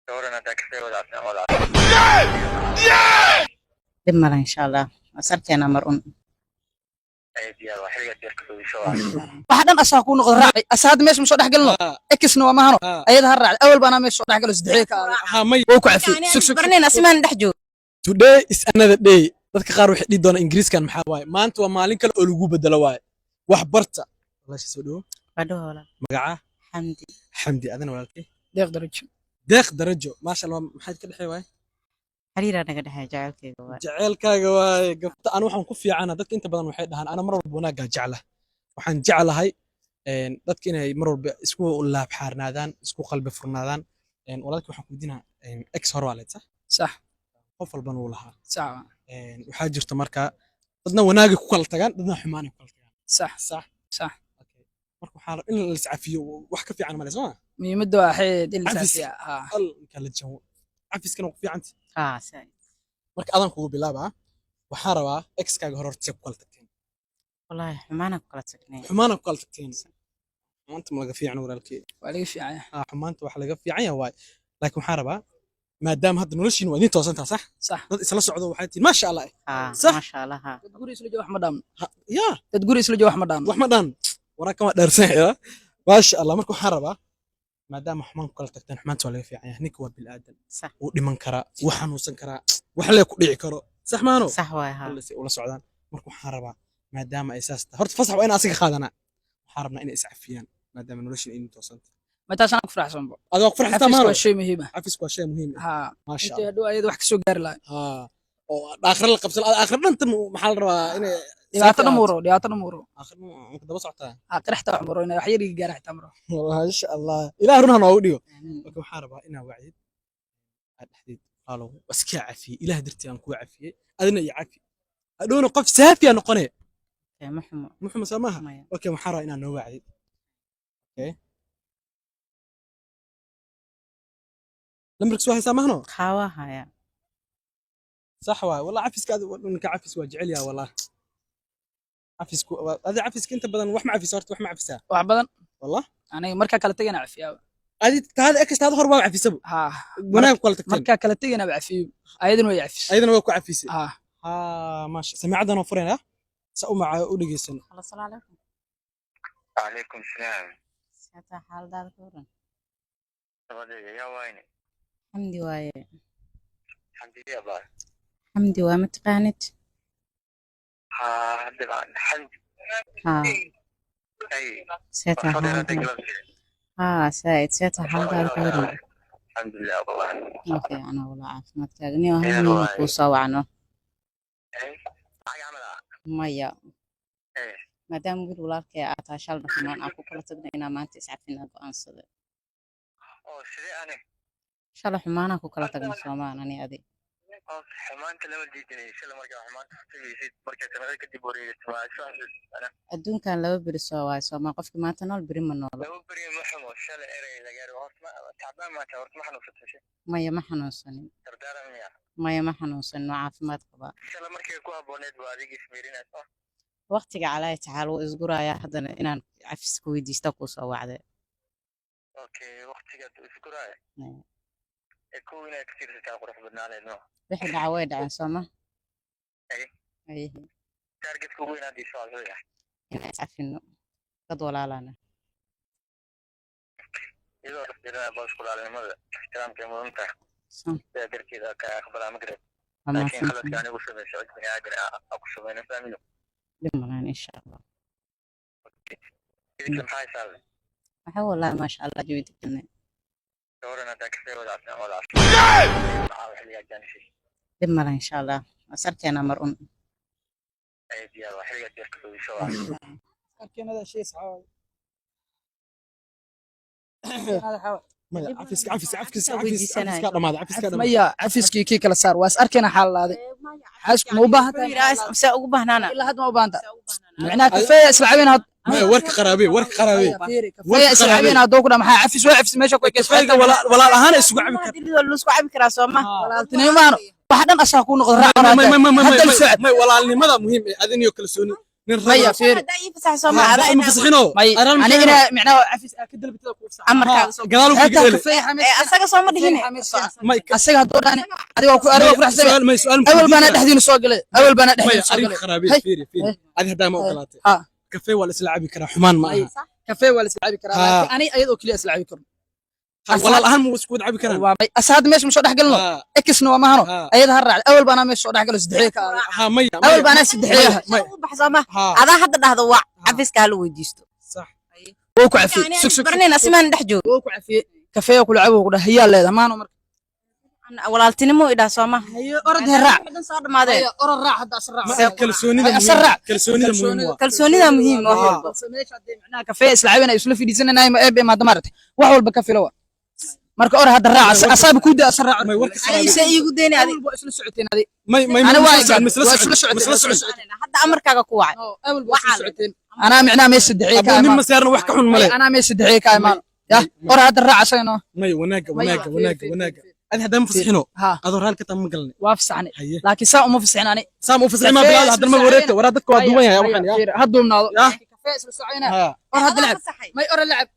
Dooran haddaa kafee wada cabnaa wada. Dhib male, insha Allah was arkeenaa mar un. Ay, diyaar waa xilliga diyaarka loogisho waa. Waxa dhan asaa kuu noqdo raacay asa hadda meesha ma soo dhex galno. Exna waa mahano. Ayada ha raacday, awal baanaa meesha soo dhex galo saddexda ka Ha, may. Wuu ku cafiyey. Sug, sug. Barnayn asimaan dhex joog. Today is another day. Dadka qaar waxay dhihi doonaan, Ingiriiskan maxaa waaye? Maanta waa maalin kale oo lagu bedelo waaye. Wax barta. Walaasha, soo dhawo. Badho, walaal. Magaca? Xamdi. Xamdi. Adana, walaalkay? Deeq Darajo. Deeq Darajo, maasha Allah. Maxaad ka dhexey waaye? Xiriiraa naga dhexeeya, jacaylkayga waay. Jaceylkaaga waaye. Gabta anu waxaan ku fiicana, dadka inta badan waxay dhahaan, ana mar walba wanaaggaa jecla. Waxaan jeclahay dadka inay mar walba isku laab xaarnaadaan, isku qalbi furnaadaan. Walaalkii, waxaan ku weydiinaa, ex hore waa leed, sax? Sax. Qof walbana wuu lahaa. Sax. Waxaa jirta marka dadna wanaagay ku kala tagaan, dadna xumaanay ku kala tagaan. Sax. Sax? Sax. Okay. Marka waxaa in la iscafiyo wax ka fiican male, soo ma? Muhiimadda waa xeed in la Cafis. saafiya, ha. Al kala jawo, cafiskana waa ku fiicanta. Haa, saa. Marka adan kugu bilaabaa, waxaan rabaa exkaaga hore horta see ku kala tagteen? Wallaahi xumaana ku kala tagnay. Xumaana ku kala tagteen. Xumaanta ma laga fiicno, walaalkii? Waa laga fiican yahay. Ah, xumaanta wax laga fiican yahay waay, laakiin waxaan rabaa maadaama hadda noloshiin waa idiin toosantaa, sax? Sax. Dad isla socdo waxay tihiin, maasha Allah. Haa. Sax. Maasha Allah, haa. Dad guri isla jooga wax ma dhaamno. Ya. Dad guri isla jooga wax ma dhaamno. Wax ma dhan waraakan waa dheersan yahay, maasha Allah. Marka waxaan rabaa maadaama xumaan ku kala tagteen, xumaanta waa laga fiican yahay. Ninka waa bilaadan. Sax. Wuu dhiman karaa, wuu xanuunsan karaa, wax lee ku dhici karo, sax maano? Sax waay, haa. Alle si ula socdaan. Marka waxaan rabaa maadaama ay saas tahay, horta fasax waa in asiga qaadanaa. Waxaan rabnaa inay iscafiyaan maadaama noloshiin idin toosanta. Ma taas anaa ku faraxsanba. Adoo ku farxistaa. Cafisku Maano. waa shay muhiim ah. Cafisku waa shay muhiim ah. Haa. Maasha Intii Allah. hadhow ayada wax kasoo gaari lahay. Haa, oo aakhira la qabsan, aakhira dhanta maxaa la rabaa inay Dhibaato dhan muro, dhibaato dhan muro. Aakhira ma daba socotaa? Aakhira xitaa wax muro inay wax yar iga gaara xitaa muro. Maasha Allah, ilaah run ha noogu dhigo. Aamiin. Marka waxaan rabaa inaa wacdid, aad dhexdeed, walaalow, waa iska cafiyey, ilaah dartii aan kuga cafiyey, adina iyo cafi, hadhowna qof saafiya noqone. Okay, ma xumo. Muxuu soo maaha? Maya. Okay, waxaan rabaa inaa noo wacdid. Okay, lambarkiis waa haysaa, mahno? Haa, waa haya. Sax waay wallah. Cafiska ninka cafis waa jecel yahay wallah. Cafisku adi cafiska inta badan wax ma cafisa horta? Wax ma cafisaa? Wax badan. Wallah. Aniga markaa kala tegana cafiyaa. Adi taada ex taada hor waa cafisaba? Haa. Wanaag ku kala tagteen? Markaa kala tegana ba cafiyo, ayadana way cafis. Ayadana waa ku cafisay? Haa. Haa, maasha. Samiicadan oo furayna sa u maca u dhegeysan. Halo, salaamu calaykum. Calaykum salaam. Seetaa, xaaladaada ka waran? Nabadeeda, yaa wayne? Xamdi waaye. Xamdiya baa? Xamdi waa, ma taqaanid? Haa, hadda baan Xamdi. Haa. Ay. Seetaa Soo dheeraatay. xaaladaada? Galabsi. Haa, saaid. Seetaa, xaaladaada ka waran? Alxamdulilah wallah. Ma fiicna walaa, caafimaadkaaga niyo hal Heer muhiima waaye. kuu soo wacno. Ay, lacag camal ah? Maya. Eh. Maadaama wiil walaalkay aad tahay, shalna xumaan aan ku kala tagno, inaa maanta iscafinaa go'aansaday. Oo sidee ane? Shalay xumaanaa ku kala tagno, soomaan ani adi? Oo xumaanta lama diidinay, shala markaa xumaanta xusugaysid, markay sanado kadib wareegato waa isu xasuusana. Adduunkan laba beri soo waayo, soomaa? Qofki maanta nool beri ma noolo. Laba beri ma xumo, shalay erey laga gaaro. Horta ma tacbaan maata? Horta ma xanuunsatay she? Maya, ma xanuunsanin. Dardaaran miya? Maya, ma xanuunsanin, waa caafimaad qabaa. Shala markay ku habbooneed waa adiga ismiirinaysa. Waqtiga calaayi tacaal wuu isgurayaa, haddana inaan cafis ku weydiista kuu soo wacday. Okay, waqtigaad isguraaya. Ee kow inaad ka fiirsataa qurux badnaaneed, no? Wixii dhaca way dhaceen, sooma? Ay. Aye. Targetka ugu weyn hadda isoo wuxuu yahay? Inaan iscafino, dad walaalana. Iyadoo la fiirinaya booskulaalnimada, ixtiraamka mudan tahay, sidaa darteed aa ka aqbalaa, ma garat? Waa laakiin mahadsantahay. Khaladka anigu samayso cid bini aadan ah ku samayna, fahmino? Dhib malaan, insha Allah. Idinka maxaa haysaa? Waxaa wallahi, maasha Allah, jawi deganay. Dooran haddaa kafee wada cabnaa wada maxaa xilligaa jaanisay? Dhib male, insha Allah was arkeenaa mar un. Ay, diyaar waa xilligaa diyaarka loogisho waa. Arkeenada shay saxaa. Maya, cafiska, cafis, cafis, cafis. Weydiisanaya. Cafiska dhamaaday, cafiska dhamaaday. Maya, cafiskii kii kala saar, waa is arkeenaa xaaladaadi. Xaasku ma u baahan tahay? See ugu bahnaana? Ilaa hadda ma u baahan tahay micnaha kafeeya isla cabeen had? Maya, warka qaraabe, warka qaraabe. Fiiri, kafeeya isla cabeen hadduu ku dhaa maxaa cafis waa cafis meesha ku ekeysa. Kafeega walaal ahaan isugu cabi kar. Laisku cabi karaa, sooma? Walaaltinimo maano, waxa dhan asaa kuu noqdo raac. May, may, may, may, hadda may, socod. May, walaalnimada muhiim ee adin iyo kalsooni. Nin Maya, rag. fiiri. Haddaa ii fasax soo ma adaa Ma inaa fasaxino. May Araan ani inaa micnaha cafis aa ka dalbatida kuu fasax. Amarkaaga soo gadaal u Xitaa kaga dheele. kafee xamees. Ee, asaga soo ma dhihine. May Asaga hadduu dhahani adiga waa ku adiga waa ku raxsamay. su'aal, may su'aal. Awal baana dhexdiina soo galay, awal baana May dhexdiina soo arrinka galay. kharaabiye. Hey. Fiiri, fiiri. Hey. Adi haddaa ma ogolaatay. Ha. Kafee waa la isla cabi karaa, xumaan ma aha. Kafee waa la isla cabi karaa, Ha. laakiin ani ayadoo keliya isla cabi karno. Ha, walaal ahaan ma isku wada cabi karaan. Waa may asa hadda meesha ma soo dhex galno. Exna waa mahano. Ayada ha raacday, awal baana meesha soo dhex galo, saddexee ka aaday. Ha, maya. Awal baana saddexee ahay. May. U bax soo ma Ha. adaa hadda dhahdo waa cafiska hala weydiisto. Sax. Wuu ku cafiyey. Sug, sug. Barnayn asimaan dhex joogo. Wuu ku cafiyey, kafee kula cabo ku dhahay, hayaa leedahay maano marka. Walaaltinimo idhaa soo ma. Hayo, orod he raac. Dhan soo dhamaadeen. Hayo, orod raac hadda, asal raac. Ma kalsoonida Ay, asal muhiim. Raac. Kalsoonida muhiim waa. Kalsoonida muhiim wax walba. Balse meesha hadee macnaha kafee isla cabinay isla fadhiisanaynaay ma eebe maada maaragtay wax walba ka filo wa. Marka or hadda raac, asaaba ku daa, asal raac. May warka Ani se iigu deyni adi. Awal waa isla socoteen adi. May may Ani ma waa isla socon, ma isla waa socon, isla ma isla socoteen. socon. Hadda amarkaaga ku wacay. Awal waa isla socoteen, anaa micnaha meesha saddexee ka Abuu nin imaan. ma saarna, wax ka xun male. Anaa meesha saddexee ka imaan ya, or hadda raac asagana. May wanaaga, wanaaga, wanaaga, wanaaga. Fiiri. Adi haddaa ma fasaxino. Ha. Adoo raal ka taa ma galnay. Waa fasaxnay. Haye. Laakiin saa uma fasaxin ani. Saam u fasaxin ma bilaad haddana ma wareegto. Waraa dadka waa duwan yahay waxaan ya. Ha duubnaado. Ya. Kafee isla soconayna. Ha. Or hadda lacab. May ora lacab.